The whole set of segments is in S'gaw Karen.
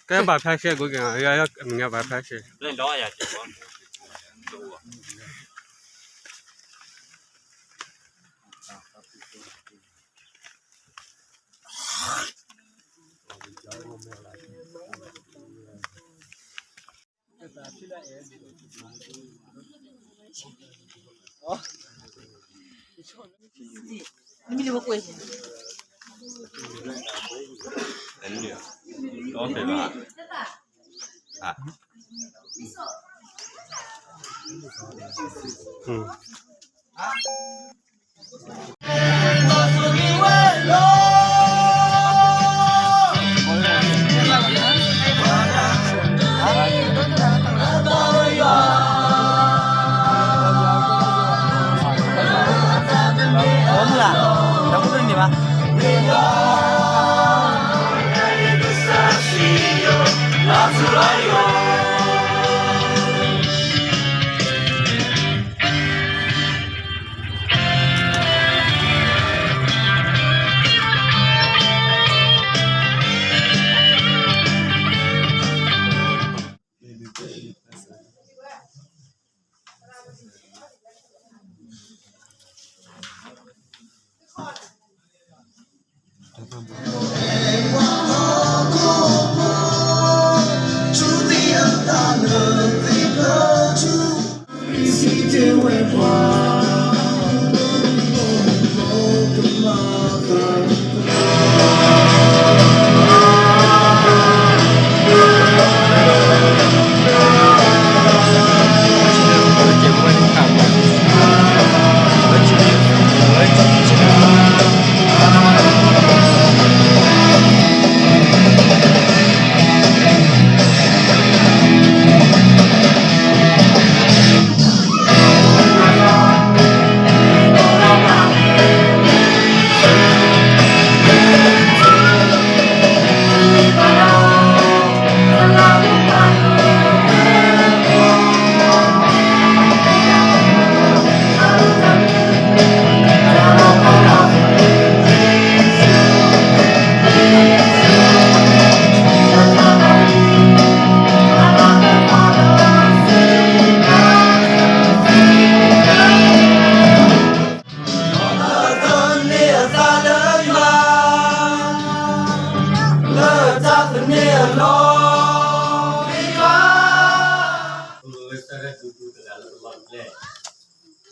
ကဲဘၣ်ဖျါရှဲ ကိးက့ၤ ယ ယ မ့ၢ်ဘၣ်ဖျါရှဲ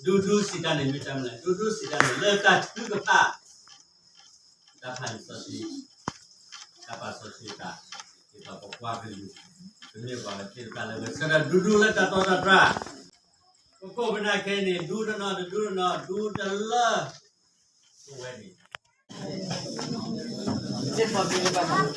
ဒူဒူစံးတၢ်န့ၣ်မ့ၢ်တၢ်မနုၤလဲၣ်, ဒူဒူစံးတၢ်န့ၣ် လၢတၢ်ထုကဖၣ်, တၢ်ဖးလံာ်စီဆှံ, တၢ်ပာ်စီဆှံတၢ်, ဒ်သိးပကွၢ်ကလုၢ်, ပမ့ၢ်ပှၤသ့ၣ်တဖၣ်လၢပဆၢထၢၣ်ဒူဒူလၢတၢ်တီတၢ်တြၢ်, ပကိးပနာ်ခဲအံၤန့ၣ် ဒူတနီၤတဒူတနီၤ ဒူတလၢ, ပဝဲန့ၣ် လၢကျိမံၤလီၤ, ခံ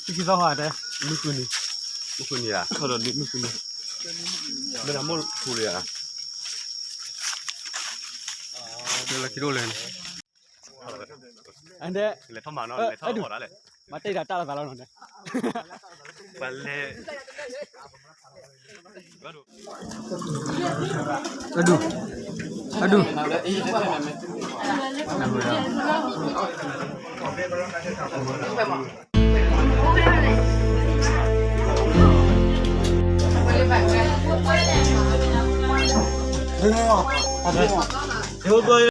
သီဟါတဲ, မုၢ်ကုနံၤ, မုၢ်ကုနံၤဧါ, မုၢ်ကုနံၤ, မ့ၢ်ဒၣ်မိၢ်ထူလံဧါ, လၢခံဒိၣ်လဲၣ်န့ၣ်, အဒဲ, လဲၤထီၣ်မၤနီၤ, လဲၤထီၣ်မၤဒၣ်လဲၣ်, မၤတဲဒၣ်တၢ်လီၤသးလီၤနီၤန့ၣ်, ပှၤလဲၤ အဒူ, အဒူ, ဟဲ